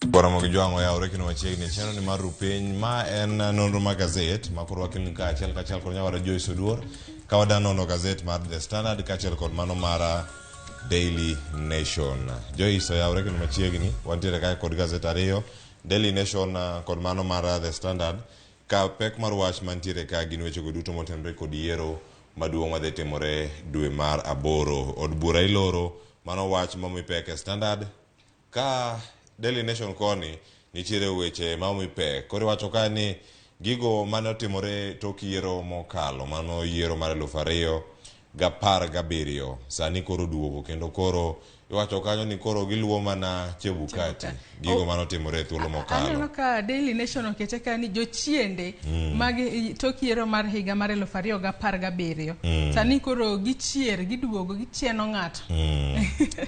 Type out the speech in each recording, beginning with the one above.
Boromo gi jwang' oyawore kendo machiegni e chenro ni mar rupiny ma en nonro mar gazet ma koro wakelni ka achiel kachiel kod nyawara Joyce Oduor ka wada nono gazet mar The Standard kaachiel kod mano mar Daily Nation. Joyce oyawore kendo machiegni wantiere kae kod gazet ariyo Daily Nation kod mano mar The Standard ka pek mar wach mantiere ka gin wechego duto motenore kod yiero maduong' madhi timore dwe mar aboro. Od bura iloro mano wach momi pek e Standard Ka Daily Nation koni nitiere weche ma omi pek. Koro iwacho ka ni gigo mane otimore tok yiero mokalo, mano yiero mar 2017 sani koro oduogo kendo koro iwacho kanyo ni koro giluwo mana Chebukati gigo mane otimore e thuolo mokalo. Aneno ka Daily Nation okete ka ni jochiende mag tok yiero mar higa mar 2017 sani koro gichier giduogo gichieno ng'ato.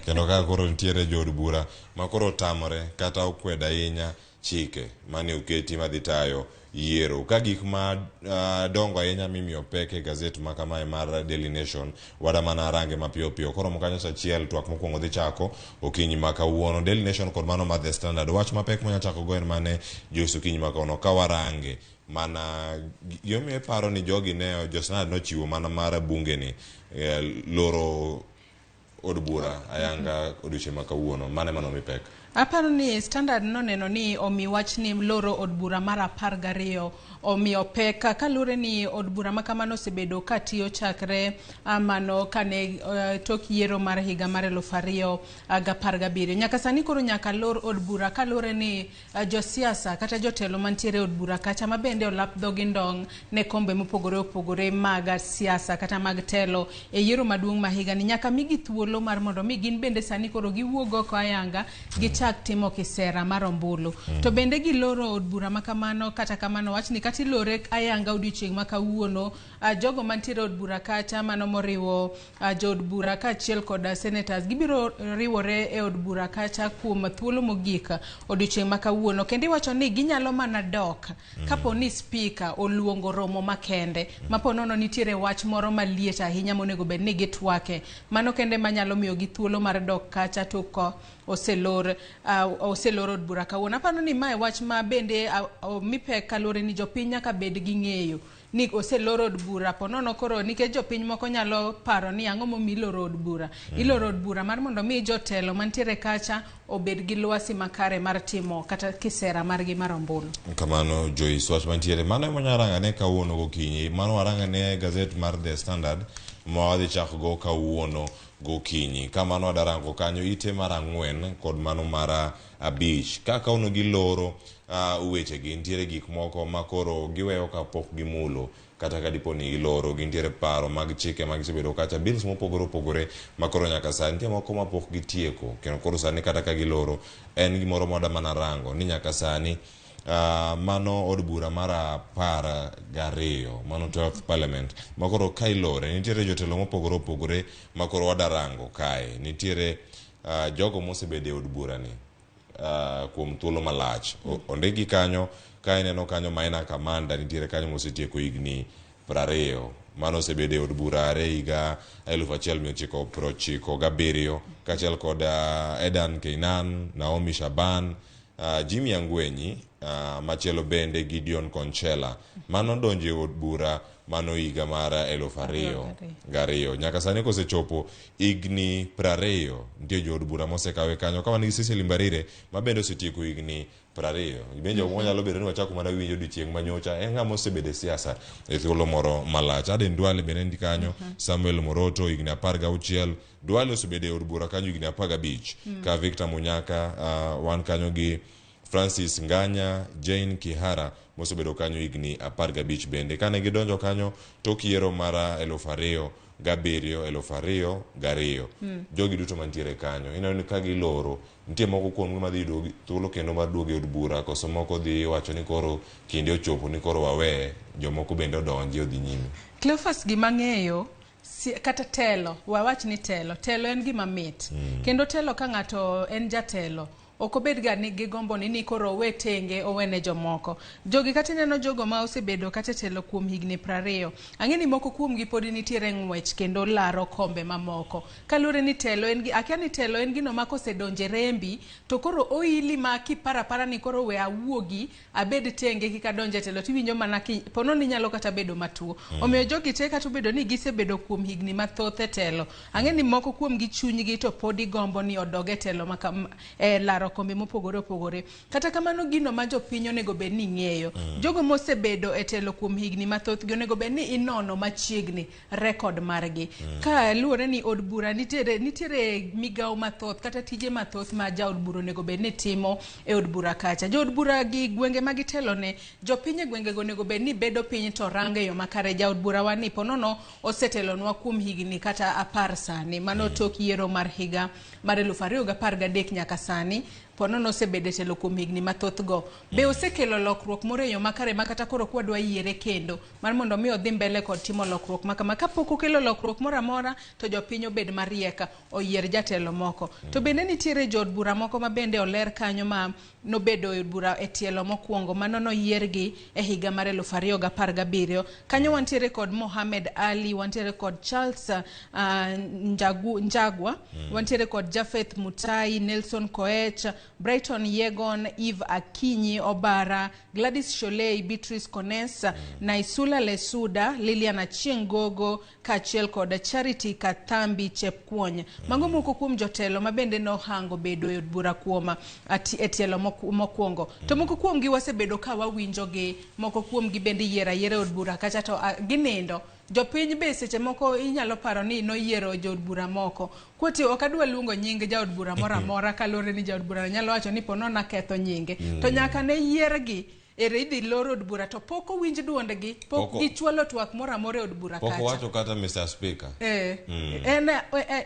Kendo ka koro nitiere jood bura ma koro otamore kata okwedo ahinya chike mane oketi madhi tayo yiero. Ka gik ma dongo ahinya mimiyo pek e gazet ma kamae mar Daily Nation wada mana range mapiyo piyo. Koromo kanyo saa achiel twak mokwongo dhi chako okinyi ma kawuono. Daily Nation kod mano mar The Standard. Wach mapek manya chako go en mane Joyce okinyi ma kawuono ka warange mana gimomiyo iparo ni jogi ne jo Standard nochiwo mana mar bunge ni loro od bura ayanga odiochieng' ma kawuono mane mano mi pek. Aparo ni Standard noneno ni omi wach ni loro od bura mar 12 omiyo pek kaluwore ni od bura ma kamano osebedo ka tiyo chakre mano kane tok yiero mar higa mar 2017. Nyaka sani koro nyaka lor od bura kaluwore ni josiasa kata jotelo mantiere e od bura kacha ma bende olap dhogi ndong' ne kombe mopogore opogore mag siasa kata mag telo e yiero maduong' ma higani nyaka migi thuolo mar mondo mi gin bende sani koro giwuog oko ayanga gichak timo kisera mar ombulu. To bende giloro od bura ma kamano kata kamano wachni kata ilore ayanga odiochieng' ma kawuono jogo mantiere od bura kacha mano moriwo jood bura kaachiel kod senators gibiro riwore e od bura kacha kuom thuolo mogik odiochieng' ma kawuono kendo iwacho ni ginyalo mana dok kapo ni spika oluongo romo makende ma po nono nitiere wach moro maliet ahinya monego bed ni gitwake mano kende manyalo miyogi thuolo mar dok kacha tok ka oselor oselor od bura kawuono. Aparo ni mae wach ma bende omi pek kaluwore ni jopiny nyaka bed gi ng'eyo ni oselor od bura po nono koro nikech jopiny moko nyalo paro ni ang'o momiyo iloro od bura. Iloro od bura mar mondo mi jotelo mantiere kacha obed gi lwasi makare mar timo kata kisera margi mar ombulu. Kamano Joyce, wach mantiere mano ema wanyalo rangane kawuono gokinyi. Mano warangane gazet mar The Standard ma wadhi chako go kawuono gokinyi. Ka mano wadarango kanyo ite mar 4 kod mano mar 5. Ka kawuono giloro wechegi, nitiere gik moko ma koro giweyo ka pok gimulo kata ka dipo ni giloro, gintiere paro mag chike ma gisebedo kacha, bills mopogore opogore ma koro nyaka sani nitie moko ma pok gitieko kendo koro sani kata ka giloro en gimoro ma wada mana rango ni nyaka sani mano od bura mar 12 mano 12th parliament ma koro ka ilore nitiere jotelo mopogore opogore ma koro wada rango kae nitiere jogo mosebedo e od bura ni kuom thuolo malach. Ondikgi kanyo ka ineno kanyo Maina Kamanda nitiere kanyo mosetieko higni 20 mano osebedo e od bura are higa 1997 kaachiel kod Edan Keinan, Naomi Shaban, Jimmy Angwenyi, machielo bende Gideon Konchela mano donjo e od bura mano higa mar 2002 nyaka sani kosechopo higni 20 nitie jood bura mosekawe kanyo ka wan gi Cecily Mbarire ma bende osetieko higni 20 bende jomoko nyalo bedo ni wachako mana winjo odiochieng' manyocha en ng'ama osebedo e siasa e thuolo moro malach. Aden Duale bende ni kanyo, Samuel Moroto higni 16, Duale osebedo e od bura kanyo higni 15 ka Victor Munyaka wan kanyo gi Francis Nganya, Jane Kihara mosebedo kanyo higni 15 bende. Kane gidonjo kanyo tok yiero mar 2007 2002 jogi duto mantiere kanyo ineno ni ka giloro nitie moko kuomgi madhi yudo thuolo kendo mar duogo e od bura koso moko dhi wacho ni koro kinde ochopo ni koro wawe jomoko bende odonji odhi nyime. Cleophas gima ang'eyo kata telo wawach ni telo telo en gima mit kendo telo ka ng'ato en jatelo Ok obed ga ni gi gombo ni ni koro owe tenge owene jomoko. Jogi kata ineno jogo ma osebedo kata e telo kuom higni 20. Ang'e ni moko kuomgi podi nitiere ng'wech kendo laro kombe mamoko. Kaluwore ni telo en gi akia ni telo en gino ma kosedonjo e rembi to koro oili ma kiparo apara ni koro we awuogi abed tenge kik adonj e telo tiwinjo mana ki pono ni inyalo kata bedo matuo. Omiyo jogi te kata obedo ni gisebedo kuom higni mathoth e telo, ang'e ni moko kuomgi chunygi to podi gombo ni odog e telo ma kam, e laro kombe mopogore opogore. Kata kamano gino ma jopiny onego bed ni ng'eyo, jogo mosebedo e telo kuom higni mathoth gi onego bed ni inono machiegni record margi. Ka luwore ni od bura nitiere, nitiere migawo mathoth kata tije mathoth ma jaod bura onego bed ni timo e od bura kacha. Jood bura gi gwenge ma gitelone, jopiny e gwengego onego bed ni bedo piny to rango e yo makare jaod bura wa ni ponono osetelonwa kuom higni kata 10 sani. Mano tok yiero mar higa mar 2013 nyaka sani. Ponono osebedo e telo kuom higni mathoth go. Be osekelo lokruok moro e yo makare ma kata koro kwadwa yiere kendo mar mondo mi odhi mbele kod timo lokruok ma kama. Kapok okelo lokruok moro amora to jopiny obed mariek oyier jatelo moko. To bende nitiere jood bura moko ma bende oler kanyo ma nobedo e od bura e tielo mokwongo mano noyiergi e higa mar 2017. Kanyo wantiere kod Mohamed Ali, wantiere kod Charles Njagua, wantiere kod Japheth Mutai, Nelson Koech, Brighton Yegon, Eve Akinyi Obara, Gladys Sholei, Beatrice Kones, Naisula Lesuda, Lilian Achieng' Gogo, kaachiel kod Charity Kathambi Chepkwony. Mago moko kuom jotelo ma bende nohango bedo e od bura kuom e tielo mokwongo. To moko kuomgi wasebedo ka wawinjogi, moko kuomgi bende iyiero ayiera e od bura kacha to ginindo. Jopiny be seche moko inyalo paro ni noyiero jood bura moko. Kwoti ok adwa luongo nying jaod bura moro amora kaluwore ni jaod bura nyalo wacho ni pono naketho nyinge. To nyaka ne yiergi ere idhi lor od bura to pok owinj duondgi, pok gichwalo twak moro amora e od bura kacha. Pok owacho kata Mr. Speaker. En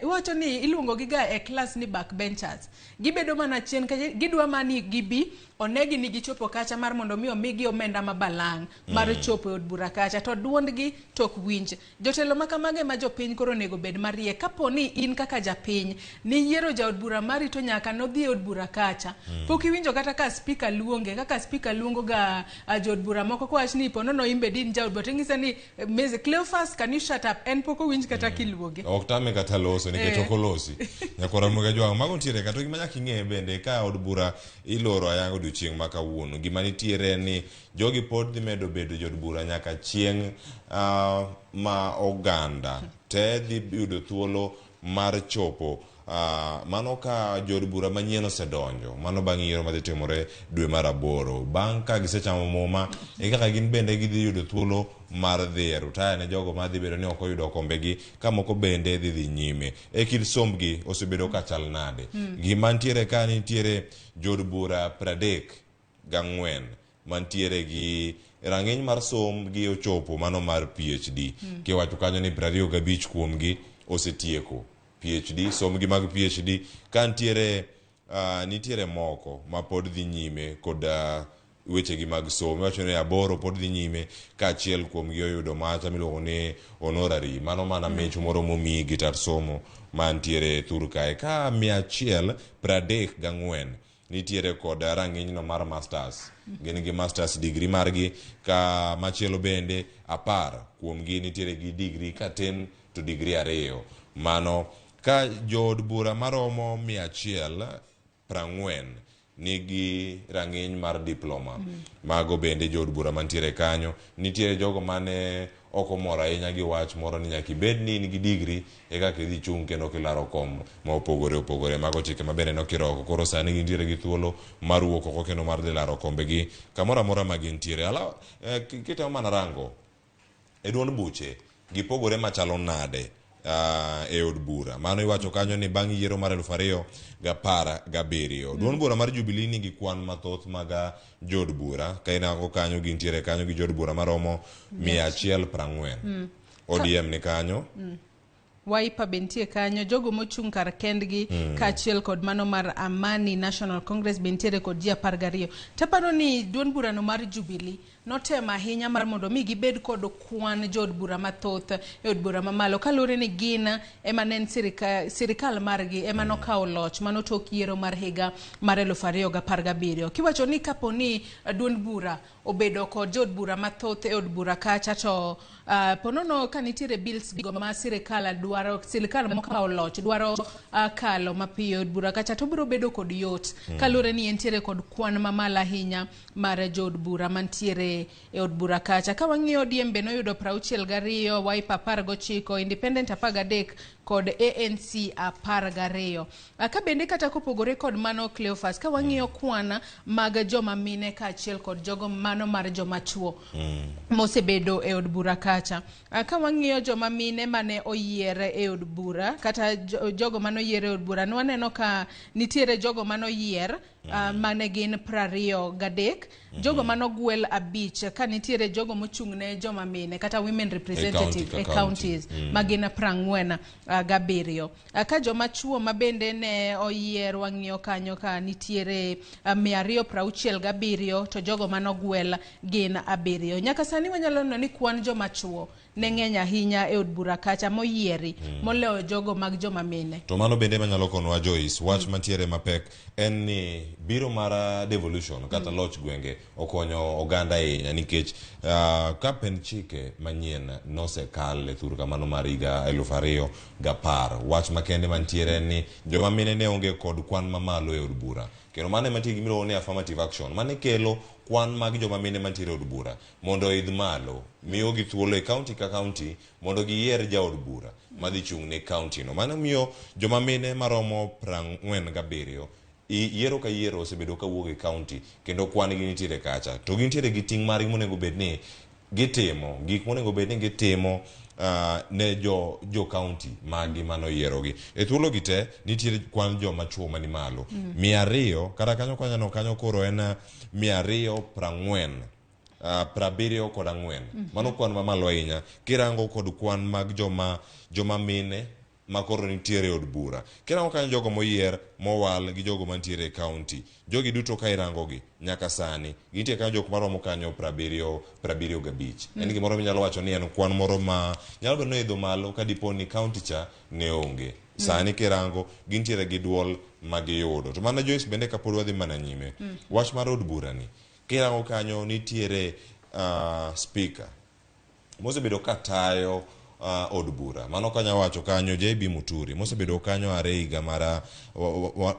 iwacho ni iluongo gi ga e class ni backbenchers. Gibedo mana chien kacha, gidwa mani gibi onegi ni gichopo kacha mar mondo mi omigi omenda ma balang' mar chopo e od bura kacha to duondgi to ok winj. Jotelo ma kamage ma jopiny koro onego bed mariek. Kapo ni in kaka japiny niyiero jaod bura mari to nyaka nodhi e od bura kacha. Pok iwinjo kata ka speaker luonge, kaka speaker luongo ga jood bura moko kowach ni ponono in bende in jaod bura to ing'ise ni Ms. Cleophas, can you shut up? En pok owinj kata kiluonge. Ok tame kata loso nikech ok olosi. Nyakwara Ramogi Ajwang', mago nitiere kata gima nyaka ing'e bende ka od bura iloro ayanga odiochieng' ma kawuono. Gima nitiere en ni jogi pod dhi medo bedo jood bura nyaka chieng' ma oganda te dhi yudo thuolo mar chopo mano ka jood bura manyien osedonjo, mano bang' yiero madhi timore dwe mar 8. Bang' ka gisechamo muma, e kaka gin bende gidhi yudo thuolo mar dhi e rutaya ne jogo madhi bedo ni ok oyudo kombegi, ka moko bende dhi dhi nyime. E kit sombgi osebedo ka chal nade? Gima nitiere ka nitiere jood bura 34 mantiere gi rang'iny mar sombgi ochopo mano mar PhD. Kiwacho kanyo ni 25 kuomgi osetieko PhD, sombgi mag PhD, ka nitiere nitiere moko ma pod dhi nyime kod wechegi mag somo. Iwacho ni 8 pod dhi nyime ka achiel kuomgi oyudo macha miluongo ni honorary. Mano mana mich moro momiyi gi tar somo mantiere thur kae. Ka 134 nitiere kod rang'inyno mar masters. Gin gi masters degree margi, ka machielo bende 10 kuomgi nitiere gi degree ka tin to degree 2. Mano ka jood bura maromo 140 nigi rang'iny mar diploma. Mago bende jood bura mantiere kanyo. Nitiere jogo mane ok omor ahinya gi wach moro ni nyaka ibed ni in gi degree e kaka idhi chung' kendo kilaro kom ma opogore opogore. Mago chike ma bende nokir oko. Koro sani gintiere gi thuolo mar wuok oko kendo mar dhi laro kombegi kamoro amora ma gintiere. Ala, kitemo mana rango e duond buche gipogore machalo nade e od bura. Mano iwacho kanyo ni bang' yiero mar 2017. Duond bura mar Jubilee nigi kwan mathoth mag jood bura. Ka inango kanyo gintiere kanyo gi jood bura maromo 140. ODM ni kanyo. Wiper be nitie kanyo, jogo mochung' kar kendgi kaachiel kod mano mar Amani National Congress be nitiere kod ji 12. Taparo ni duond burano mar Jubilee notemo ahinya mar mondo mi gibed kod kwan jood bura mathoth e od bura mamalo kaluwore ni gin ema ne en sirikal margi ema nokawo loch mano tok yiero mar higa mar 2017. Kiwacho ni kapo ni duond bura obedo kod jood bura mathoth e od bura kacha to ponono ka nitiere bills go ma sirikal dwaro, sirikal mokawo loch dwaro kalo mapiyo e od bura kacha to biro bedo kod yot kaluwore ni entiere kod kwan mamalo ahinya mar jood bura mantiere e od bura kacha. Ka wang'iyo ODM be noyudo 62, Wiper 19, Independent 13 kod ANC 12. Ka bende kata kopogore kod mano Cleophas, ka wang'iyo kwan mag joma mine kaachiel kod jogo mano mar joma chuo mosebedo e od bura kacha. Ka wang'iyo joma mine mane oyier e od bura kata jogo mane oyier e od bura, nwaneno ka nitiere jogo mane oyier mane gin 23, jogo manogwel 5, ka nitiere jogo mochung' ne joma mine kata women representative e counties ma gin 47. Ka joma chuo ma bende ne oyier wang'iyo kanyo ka nitiere 267 to jogo manogwel gin 7. Nyaka sani wanyalo neno ni kwan joma chuo ne ng'eny ahinya e od bura kacha moyieri moloyo jogo mag joma mine. To mano bende manyalo konwa Joyce, wach mantiere mapek en ni biro mar devolution kata loch gwenge okonyo oganda ahinya nikech ka pend chike manyien nosekal e thur kamano mar higa 2010, wach makende mantiere en ni joma mine ne onge kod kwan mamalo e od bura. Kendo mano ema nitie gimiluongo ni affirmative action. Mano kelo kwan mag joma mine mantiere e od bura mondo oidh malo, miyogi thuolo e county ka county mondo giyier jaod bura madhi chung' ne county no. Mano miyo joma mine maromo 47 yiero ka yiero osebedo kawuok e county kendo kwan gi nitiere kacha. To gintiere gi ting' margi monego bed ni gitimo, gik monego bed ni gitimo ne jo county magi manoyierogi. E thuolo gi te nitiere kwan joma chuo mani malo. 200 kata kanyo kanyo kanyo koro en 240. 74. Mano kwan mamalo ahinya kirango kod kwan mag joma mine ma koro nitiere e od bura. Kirango kanyo jogo moyier, mowal gi jogo mantiere e county. Jogi duto ka irango gi nyaka sani gintie kanyo jok maromo kanyo 75. En gimoro minyalo wacho ni en kwan moro ma nyalo bedo ni oidho malo ka dipo ni county cha ne onge. Sani kirango gintiere gi duol ma giyudo. To mana Joyce bende kapod wadhi mana nyime. Wach mar od bura ni kirango kanyo nitiere speaker mosebedo ka tayo od bura. Mano kanya wacho kanyo JB Muturi mosebedo kanyo are higa mar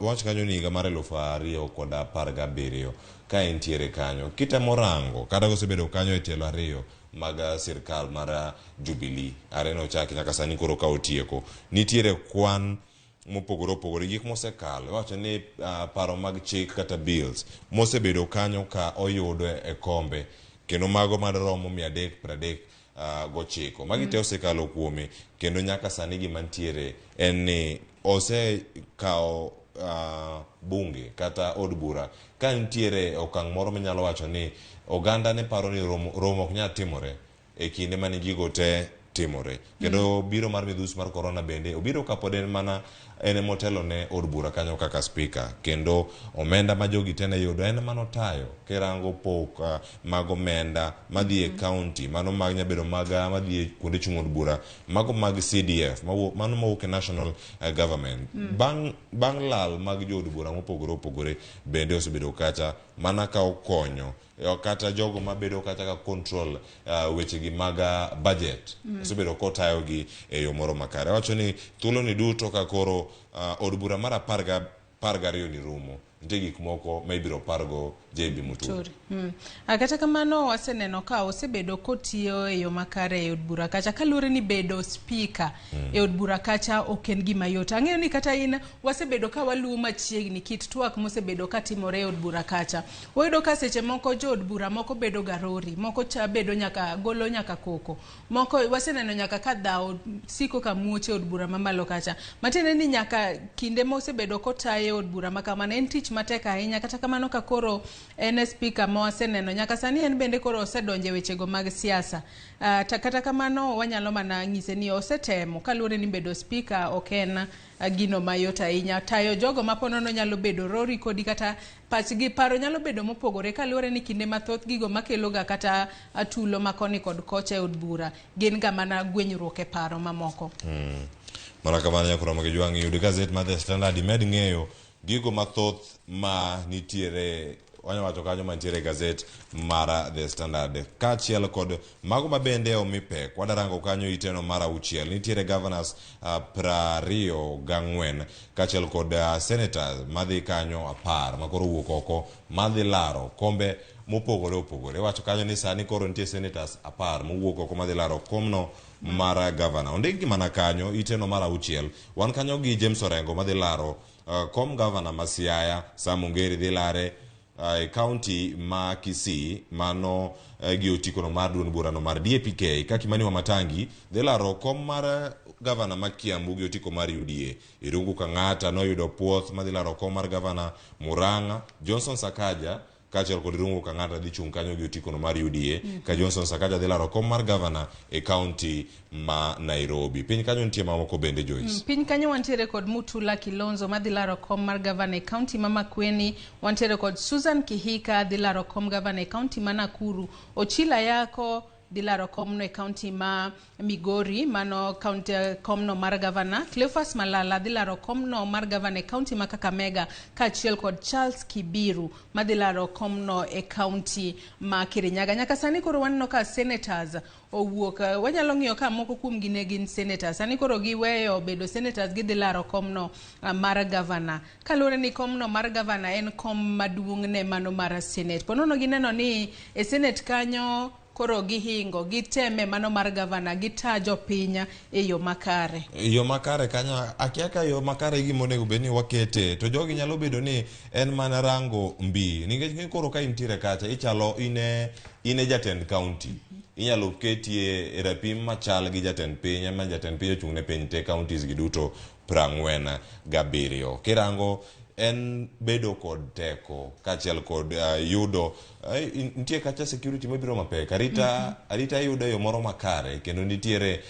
wach kanyo ni higa mar 2017 ka entiere kanyo. Kitemo rango kata kosebedo kanyo e tielo 2 mag sirkal mar Jubilee are nochaki nyaka sani koro ka otieko. Nitiere kwan mopogore opogore gik mosekalo. Iwacho ni paro mag chik kata bills mosebedo kanyo ka oyudo e kombe kendo mago madromo 339. Magi te osekalo kuome kendo nyaka sani gima nitiere en ni osekawo bunge kata od bura ka nitiere okang' moro minyalo wacho ni oganda ne paro ni romo ok nyal timore e kinde mane gigo te timore. Kendo biro mar midhusi mar corona bende obiro kapod en mana en emotelo ne od bura kanyo kaka speaker. Kendo omenda ma jogi te ne yudo en mano tayo kirango pok mag omenda madhi e county, mano mag nyabedo mag madhi e kuonde chung' od bura, mago mag CDF, mano mawuok e national government. Bang' lal mag jood bura mopogore opogore bende osebedo kacha mana ka okonyo kata jogo mabedo kata ka control weche gi mag budget osebedo kotayogi e yo moro makare. Awacho ni thuolo ni duto ka koro od bura mar 12 ni rumo, nitie gik moko ma ibiro pargo JB Muturi. Kata kamano waseneno ka osebedo kotiyo e yo makare e od bura kacha kaluwore ni bedo speaker e od bura kacha ok en gima yot. Ang'eyo ni kata in wasebedo ka waluwo machiegni kit twak mosebedo katimore e od bura kacha. Wayudo ka seche moko jood bura moko bedo garori, moko cha bedo nyaka golo nyaka koko. Moko waseneno nyaka ka dhawo siko ka muoch e od bura mamalo kacha. Matiende ni nyaka kinde mosebedo kotaye e od bura makamano en tich matek ahinya. Kata kamano ka koro en e spika ma waseneno nyaka sani en bende koro osedonjo e wechego mag siasa. To kata kamano wanyalo mana nyise ni osetemo kaluwore ni bedo spika ok en gino mayot ahinya. Tayo jogo ma ponono nyalo bedo rori kodi kata pachgi paro nyalo bedo mopogore kaluwore ni kinde mathoth gigo makeloga kata tulo ma koni kod kocha e od bura gin ga mana gwenyruok e paro mamoko. Mana kamano nyakoro mag jwang' yud gazet mar The Standard imed ng'eyo gigo mathoth ma nitiere wanya wacho kanyo mantiere e gazet mar The Standard kaachiel kod mago ma bende omi pek. Wadarango kanyo iteno mar 6 nitiere governors 24 kaachiel kod senators madhi kanyo 10 makoro wuok oko madhi laro kombe mopogore opogore. Iwacho kanyo ni sani koro nitie senators 10 mowuok oko madhi laro komno mar governor. Ondikgi mana kanyo iteno mar 6 wan kanyo gi James Orengo madhi laro kom governor ma Siaya, Sam Ongeri dhi lare e county ma Kisii mano gi otikono mar duond burano mar DAPK, ka Kimani Wamatangi dhi laro kom mar governor ma Kiambu gi otiko mar UDA. Irungu Kang'ata noyudo puoth madhi laro kom mar governor Murang'a. Johnson Sakaja kaachiel kod Irungu Kang'ata dhi chung' kanyo gi otikono mar UDA, ka Johnson Sakaja dhi laro kom mar governor e county ma Nairobi. Piny kanyo nitie mamoko bende, Joyce. Piny kanyo wantiere kod Mutula Kilonzo madhi laro kom mar gavana e county ma Makueni. Wantiere kod Susan Kihika dhi laro kom gavana e county ma Nakuru. Ochila Yako dhi laro komno e county ma Migori, mano county komno mar gavana. Cleophas Malala dhi laro komno mar gavana e county ma Kakamega, kaachiel kod Charles Kibiru madhi laro komno e county ma Kirinyaga. Nyaka sani koro waneno ka senators owuok, wanyalo ng'iyo ka moko kuomgi ne gin senators. Sani koro giweyo bedo senators, gidhi laro komno mar gavana. Kaluwore ni komno mar gavana en kom maduong' ne mano mar senate. Ponono gineno ni e senate kanyo koro gihingo, giteme mano mar gavana, gita jopiny e yo makare. Yo makare kanyo, akia ka yo makare gima onego bed ni wakete, to jogi nyalo bedo ni en mana rango mbi, nikech koro ka intiere kacha ichalo ine jatend county. Inyalo ketie e rapim machal gi jatend piny, ma jatend piny ochung' ne piny te counties gi duto 47. Kirango en bedo kod teko kaachiel kod yudo nitie kacha security mabiro mapek, arita arita iyudo e yo moro makare, kendo nitiere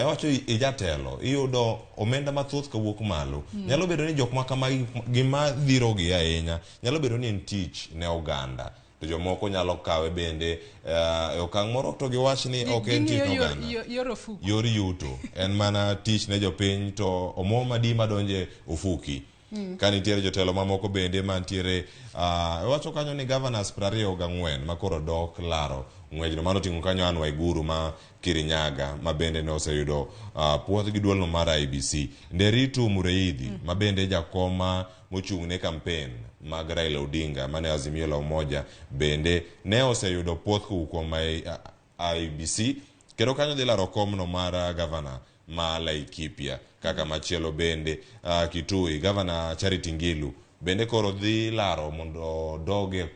iwacho ijatelo iyudo omenda mathoth kawuok malo. Nyalo bedo ni jok ma kamagi gima dhirogi ahinya nyalo bedo ni en tich ne oganda, to jomoko nyalo kawe bende e okang' moro to giwach ni ok en tich ne oganda, yor ofuko, yor yuto en mana tich ne jopiny, to omuom adi madonje ofuki. Ka nitiere jotelo mamoko bende mantiere iwacho kanyo ni governors 24 makoro dok laro ng'wejno, mano oting'o kanyo Anne Waiguru ma Kirinyaga ma bende ne oseyudo puoth gi duolno mar IEBC, Nderitu Mureithi ma bende jakoma mochung' ne campaign mag Raila Odinga mane Azimio la Umoja bende ne oseyudo puoth kowuok kuom IEBC, kendo kanyo dhi laro komno mar gavana ma Laikipia. Kaka machielo bende Kitui, gavana Charity Ngilu bende koro dhi laro mondo odog e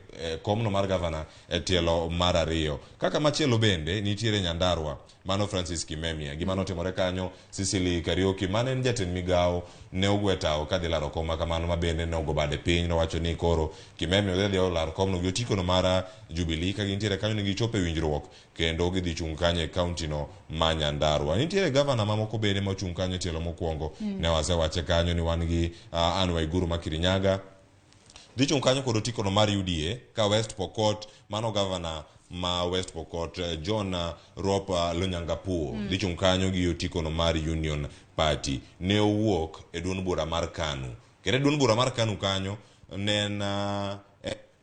komno mar gavana e tielo mar 2. Kaka machielo bende nitiere Nyandarua mano Francis Kimemia. Gima notimore kanyo, Sicily Kariuki mane en jatend migawo ne ogwe tawo kadhi laro kom ma kamano, ma bende ne ogo bade piny, nowacho ni koro Kimemia odhi adhiya olar komno gi otikono mar Jubilee. Ka gintiere kanyo ne gichopo e winjruok kendo gidhi chung' kanyo e county no ma Nyandarua. Nitiere gavana mamoko bende mochung' kanyo e tielo mokwongo. Ne wasewache kanyo ni wan gi Anne Waiguru ma Kirinyaga dhi chung' kanyo kod otikono mar UDA, ka West Pokot mano gavana ma West Pokot John Rop Lonyangapuo dhi chung' kanyo gi otikono mar Union Party. Ne owuok e duond bura mar KANU, kendo e duond bura mar KANU kanyo ne en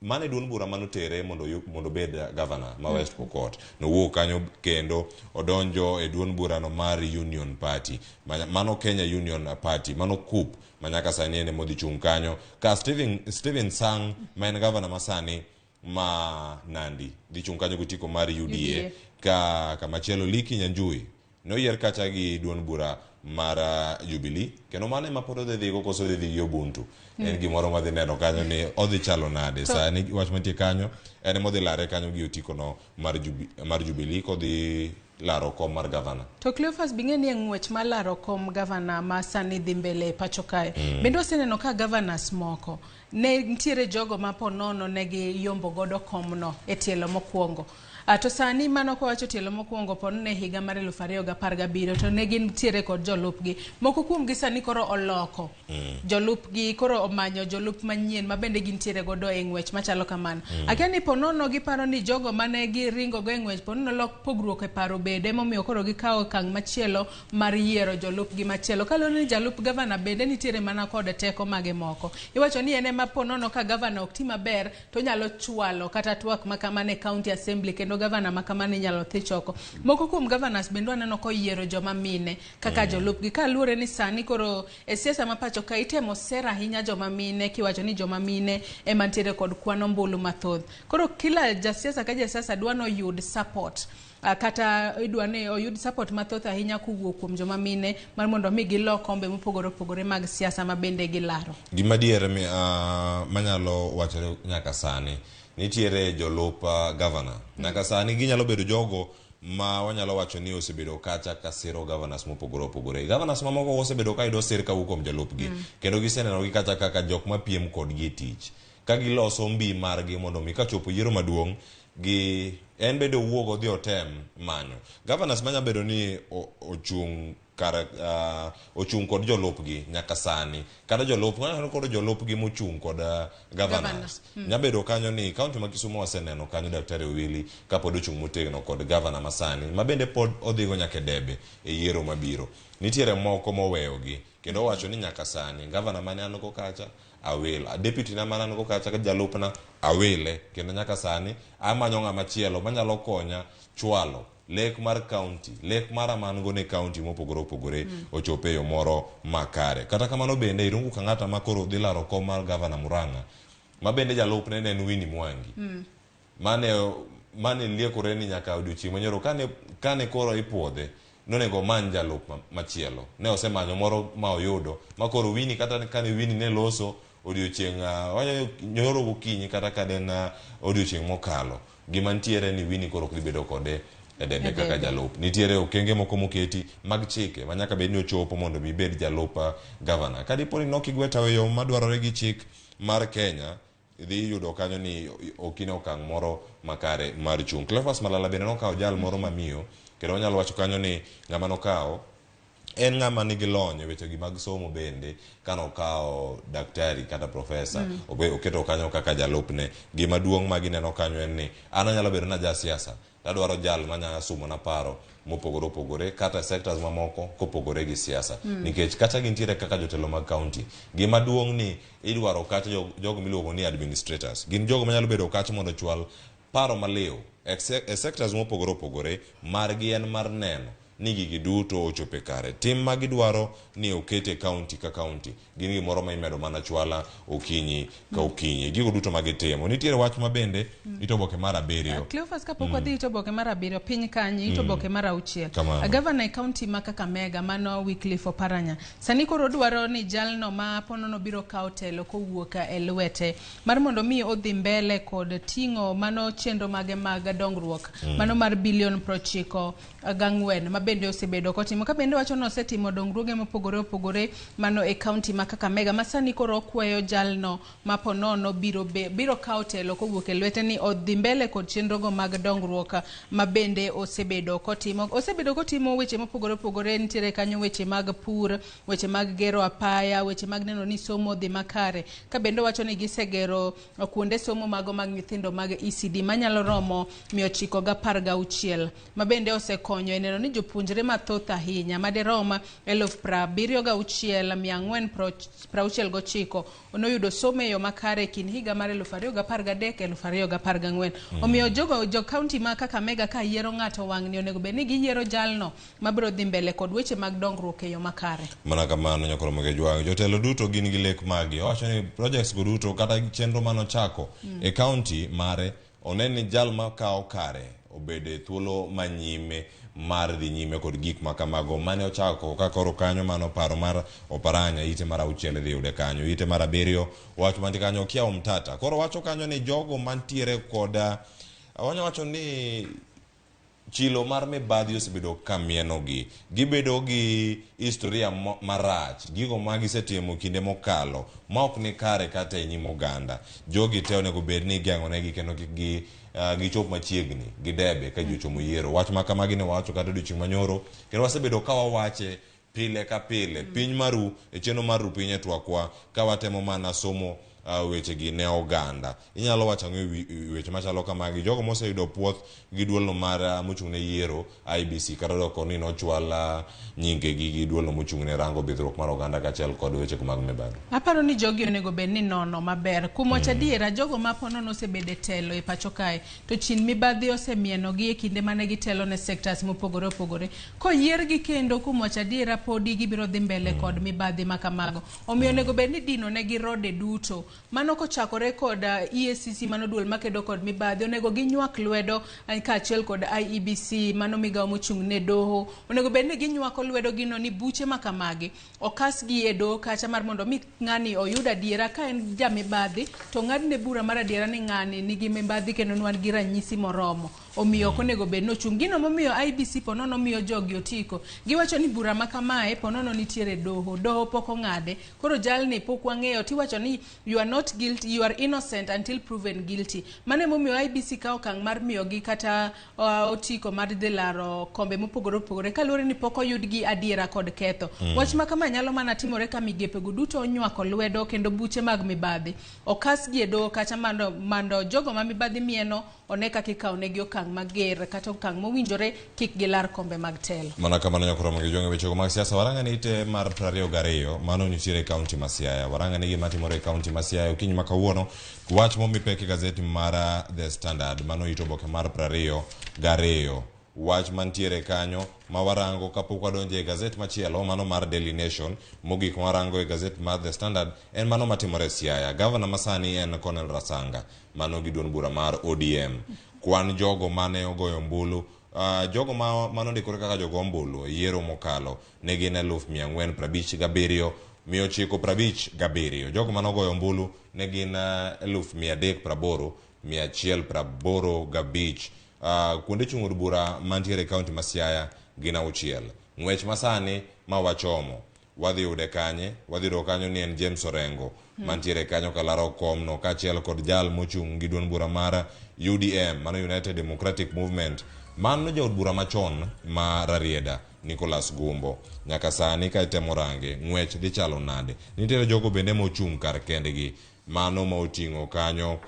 mane duond bura manotere mondo obed gavana ma West Pokot. Nowuok kanyo kendo odonjo e duond burano mar Union Party, mano Kenya Union Party, mano KUP ma nyaka sani en emodhi chung' kanyo. Ka Stephen Sang ma en gavana ma sani ma Nandi dhi chung' kanyo gi otiko mar UDA. Ka kamachielo Liki Nyanjui noyier kacha gi duond bura mar Jubilee, kendo mano ema pod odhi dhigo koso odhi dhi gi Ubuntu. En gimoro madhi neno kanyo ni odhi chalo nade. Sani wach mantie kanyo en ema odhi lare kanyo gi otikono mar Jubilee kodhi laro kom mar gavana. To Cleophas bing'e ni e ng'wech mar laro kom gavana ma sani dhi mbele e pacho kae. Bende waseneno ka governors moko ne nitiere jogo ma po nono ne giyombo godo komno e tielo mokwongo. To sani mano kwawacho tielo mokwongo po ne higa mar 2017 to ne gintiere kod jolupgi. Moko kuomgi sani koro oloko jolupgi, koro omanyo jolup manyien ma bende gintiere godo e ng'wech machalo kamano. Akia ni po nono giparo ni jogo mane giringo go e ng'wech po nono lok pogruok e paro bede emomiyo koro gikawo okang' machielo mar yiero jolupgi machielo. Kaluwore ni jalup gavana bende nitiere mana kod teko mage moko. Iwacho ni en ema po nono ka gavana ok ti maber to onyalo chwalo kata twak makamano e county assembly kendo gavana makamano inyalo thich oko. Moko kuom governors bende waneno koyiero joma mine kaka jolupgi kaluwore ni sani koro e siasa ma pacho ka itemo ser ahinya joma mine kiwacho ni joma mine ema nitiere kod kwan ombulu mathoth. Koro kila jasiasa ka jasiasa dwa noyud support kata idwa ni oyud support mathoth ahinya kowuok kuom joma mine mar mondo mi gilo kombe mopogore opogore mag siasa ma bende gilaro. Gima adier manyalo wachore nyaka sani, nitiere jolup gavana. Nyaka sani ginyalo bedo jogo ma wanyalo wacho ni osebedo kacha ka siro governors mopogore opogore. Governors mamoko osebedo ka yudo sir kawuok kuom jolupgi. Kendo gisenenogi kacha kaka jok mapiem kodgi e tich. Ka giloso mbi margi mondo mi kachopo yiero maduong' gi en bende owuog odhi otem manyo. Governors manya bedo ni ochung' kar ochung' kod jolupgi nyaka sani. Kata jolup, koro jolupgi mochung' kod governors. Nyabedo kanyo ni county ma Kisumu waseneno kanyo Daktari Owili kapod ochung' motegno kod governor masani ma bende pod odhigo nyaka e debe e yiero mabiro. Nitiere moko moweyogi kendo owacho ni nyaka sani governor mane an go kacha awil, deputy na mane an go kacha jalupna awile kendo nyaka sani amanyo ng'ama chielo manyalo konya chwalo lek mar county, lek mara man go ne county mopogore opogore ochopo e yo moro makare. Kata kamano bende Irungu Kang'ata ma koro dhi laro kom mar gavana Murang'a ma bende jalupne ne en Winnie Mwangi. Mane liekore ni nyaka odiochieng' manyoro kane koro ipuodhe nonego omany jalup machielo. Ne osemanyo moro ma oyudo ma koro Winnie kata kane Winnie ne loso odiochieng' nyoro gokinyi kata ka en odiochieng' mokalo. Gima nitiere ni Winnie koro ok dhi bedo kode e debe kaka jalup. Nitiere okenge moko moketi mag chike ma nyaka bed ni ochopo mondo mi ibed jalup gavana. Ka dipo ni nok igwe tao e yo madwarore gi chik mar Kenya, idhi yudo kanyo ni ok in e okang' moro makare mar chung'. Cleophas Malala bende nokawo jal moro mamiyo, kendo wanyalo wacho kanyo ni ng'ama nokawo en ng'ama nigi lony e wechegi mag somo bende kanokawo daktari kata profesa oketo kanyo kaka jalupne. Gima duong' ma gineno kanyo en ni an anyalo bedo na jasiasa tadwaro jal manyalo sumona paro mopogore opogore kata sectors mamoko kopogore gi siasa. Nikech kata gintiere kaka jotelo mag county, gima duong' ni idwaro kacha jogo miluongo ni administrators. Gin jogo manyalo bedo kacha mondo ochwal paro maliw e sectors mopogore opogore margi en mar neno ni gigi duto ochopo kare. Tim ma gidwaro ni oket e county ka county gin gimoro ma imedo mana chwala okinyi ka okinyi. Gigo duto ma gitimo. Nitiere wach ma bende ito oboke mar 7. Cleophas kapok wadhi ito oboke mar 7 piny kanyo ito oboke mar 6. Gavana e county ma Kakamega mano Wycliffe Oparanya. Sani koro dwaro ni jalno ma ponono biro kawo telo kowuok e lwete mar mondo mi odhi mbele kod ting'o mano chenro mage mag dongruok mano mar bilion 94 ma bende osebedo kotimo. Ka bende wacho ni osetimo dongruoge mopogore opogore mano e county ma Kakamega ma sani koro okweyo jalno ma ponono biro kawo telo kowuok e lwete ni odhi mbele kod chenrogo mag dongruok ma bende osebedo kotimo. Osebedo kotimo weche mopogore opogore, nitiere kanyo weche mag pur, weche mag gero apaya, weche mag neno ni somo dhi makare. Ka bende wacho ni gisegero kuonde somo mago mag nyithindo mag ECD manyalo romo 916 ma bende osekonyo e neno ni jopuonjre mathoth ahinya maderom 76,469 noyudo somo e yo makare kind higa mar 2013 2014. Omiyo jogo jo county ma Kakamega ka yiero ng'ato wang'ni onego bed ni giyiero jalno mabiro dhi mbele kod weche mag dongruok e yo makare. Mana kamano nyakoro Mogejwang', jotelo duto gin gi lek maggi. Owacho ni projects go duto kata chenro manochako e county mare one ni jal makawo kare obed e thuolo manyime mar dhi nyime kod gik ma kamago mane ochako ka koro kanyo mano paro mar Oparanya ite mar 6 idhi yude kanyo ite mar 7 wach mantie kanyo Okiya Omtata koro wacho kanyo ni jogo mantiere kod wanya wacho ni Chilo mar mibadhi osebedo ka mienogi. Gibedo gi historia marach, gigo ma gisetimo kinde mokalo ma ok ni kare kata e nyim oganda. Jogi te onego bed ni igeng'onegi kendo kik gichop machiegni gi debe ka ji ochomo yiero. Wach ma kamagi ne wawacho kata odiochieng' manyoro kendo wasebedo ka wawache pile ka pile. Piny maru e chenro mar Ru Piny e twakwa ka watemo mana somo wechegi ne oganda. Inyalo wacho ang'o e weche machalo kamagi? Jogo moseyudo puoth gi duolno mar mochung' ne yiero IEBC kata doko ni nochwal nyingegi gi duolno mochung' ne rango bidhruok mar oganda kaachiel kod weche mag mibadhi. Aparo ni jogi onego bed ni nono maber. Kuom wacho adiera, jogo ma ponono osebedo e telo e pacho kae, to chin mibadhi osemienogi e kinde mane gitelo ne sectors mopogore opogore. Koyiergi kendo kuom wacho adiera podi gibiro dhi mbele kod mibadhi ma kamago. Omiyo onego bed ni dino negi rode duto. Mano kochakore kod EACC, mano duol makedo kod mibadhi, onego ginywak lwedo kaachiel kod IEBC, mano migawo mochung' ne doho. Onego bed ni ginywako lwedo gino ni buche ma kamagi okasgi e doho kacha mar mondo mi ng'ani oyud adiera. Ka en jamibadhi to ng'adne bura mar adiera ni ng'ani nigi mibadhi kendo wan gi ranyisi moromo. Omiyo ok onego bed ni ochung'. Gino momiyo IEBC ponono miyo jogi otiko. Giwacho ni bura ma kamae ponono nitiere doho. Doho pok ong'ade. Koro jalni pok wang'eyo tiwacho ni you are not guilty, you are innocent until proven guilty. Mano emomiyo IEBC kawo okang' mar miyogi kata otiko mar dhi laro kombe mopogore opogore kaluwore ni pok oyudgi adiera kod ketho. Wach ma kama nyalo mana timore ka migepego duto onywako lwedo kendo buche mag mibadhi okasgi e doho kacha mondo jogo ma mibadhi mieno one kaka ikawo negi okang' mager kata okang' mowinjore kik gilar kombe mag telo. Mana kamano nyakoromo gi jong'e wechego mag siasa. Waranga ni ite mar 22 mano nitiere e kaunti ma Siaya. Waranga ni gima timore e kaunti ma Siaya okinyi ma kawuono. Wach momi pek e gazeti mar The Standard mano ito oboke mar 22. Wach mantiere kanyo ma warango kapok wadonjo e gazet machielo mano mar Daily Nation. Mogik ma warango e gazet mar The Standard en mano matimore e Siaya. Gavana masani en Cornel Rasanga mano gi duond bura mar ODM. Kwan jogo mane ogoyo ombulu, jogo manondikore kaka jogo ombulu e yiero mokalo ne gin 457,957. Jogo mane ogoyo ombulu ne gin 380,185. Kuonde chung' od bura mantiere e kaunti ma Siaya gin 6. Ng'wech masani ma wachomo wadhi yude kanye? Wadhi yudo kanyo ni en James Orengo mantiere kanyo kalaro komno kaachiel kod jal mochung' gi duond bura mar UDM mano United Democratic Movement, mano jaod bura machon ma Rarieda Nicholas Gumbo. Nyaka sani ka itemo range ng'wech dhi chalo nade? Nitiere jogo bende mochung' kar kendgi mano ma oting'o kanyo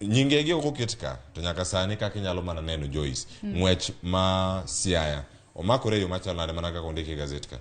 nyingegi ok oket ka to nyaka sani kaka inyalo mana neno Joyce, ng'wech ma Siaya omakore e yo machalo nade mana kaka ondiki e gazet ka?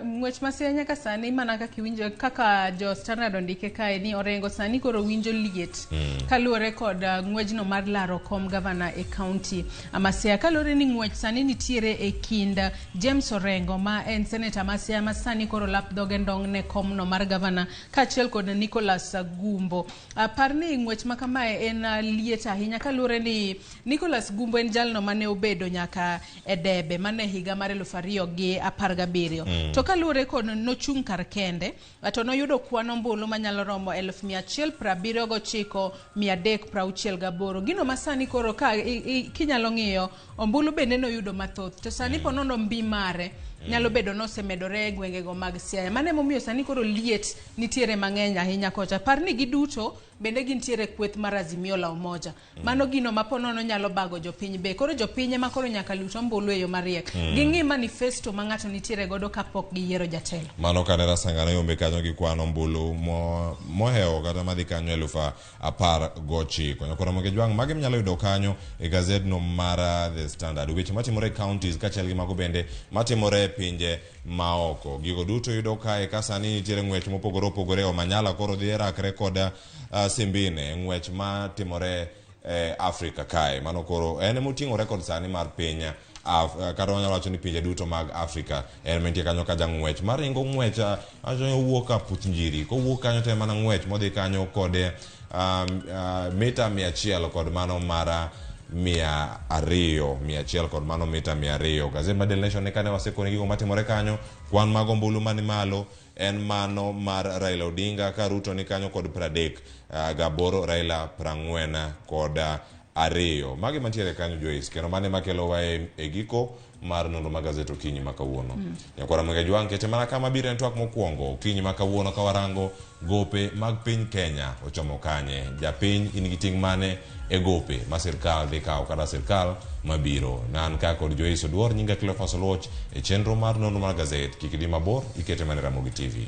Ng'wech ma Siaya nyaka sani mana kaka iwinjo kaka jo Standard ondike kae ni Orengo sani koro winjo liet kaluwore kod ng'wejno mar laro kom gavana e kaunti ma Siaya. Kaluwore ni ng'wech sani nitiere e kind James Orengo ma en seneta ma Siaya ma sani koro lap dhoge ndong' ne komno mar gavana kaachiel kod Nicholas Gumbo. Par ni ng'wech ma kamae en liet ahinya kaluwore ni Nicholas Gumbo en jalno mane obedo nyaka e debe mane higa mar 2017. To kaluwore kod nochung' kar kende to noyudo kwan ombulu manyalo romo 179,368. Gino masani koro ka kinyalo ng'iyo ombulu bende noyudo mathoth to sani ponono mbi mare nyalo bedo nosemedore e gwengego mag Siaya. Mano emomiyo sani koro liet nitiere mang'eny ahinya kocha. Par ni giduto bende gintiere kweth mar Azimio la Umoja. Mano gino ma ponono nyalo bago jopiny be. Koro jopiny ema koro nyaka lut ombulu e yo mariek. Ging'i manifesto ma ng'ato nitiere godo kapok giyiero jatelo. Mano kane Rasanga noyombe kanyo gi kwan ombulu mohewo kata madhi kanyo 19,000. Nyakoro Moge Jwang' magi minyalo yudo kanyo e gazedno mar The Standard. Weche matimore e counties kaachiel gi mago bende matimore e pinje maoko. Gigo duto yudo kae ka sani nitiere ng'wech mopogore opogore. Omanyala koro dhi rakre kod Simbine ng'wech matimore e Afrika kae. Mano koro en emoting'o rekod sani mar piny kata wanyalo wacho ni pinje duto mag Afrika. En mantie kanyo ka jang'wech maringo ng'wech acho ni owuok ka puth njiri. Kowuok kanyo to en mana ng'wech modhi kanyo kod mita 100 kod mano mar 200, 100 kod mano mita 200. Gazet mar Daily Nation ni kane wasekoni gigo matimore kanyo, kwan mag ombulu mani malo en mano mar Raila Odinga ka Ruto ni kanyo kod 38, Raila 48 kod 2. Magi mantiere kanyo Joyce, kendo mane makelowa e giko mar nonro mag gazet okinyi ma kawuono. Nyakwara Mwenge Jwang' kete mana kama biro en twak mokwongo okinyi ma kawuono ka warango gope mag piny Kenya ochomo kanye. Japiny in gi ting' mane e gope ma sirkal dhi kawo kata sirkal mabiro. Nan ka kod Joyce Oduor, nyinga Cleophas Oluoch e chenro mar nonro mar gazet. Kik idhi mabor, ikete mana e Ramogi TV.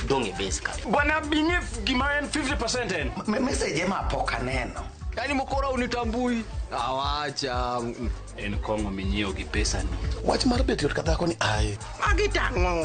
Dong' e base ka. Bwana bing'e gima en 50% en. Message ema pok aneno. Yaani mkora unitambui. Awacha. En kong'o minyiewo gi pesa ni. Wach mar bet yot ka dhako ni aye. Magi tang'o?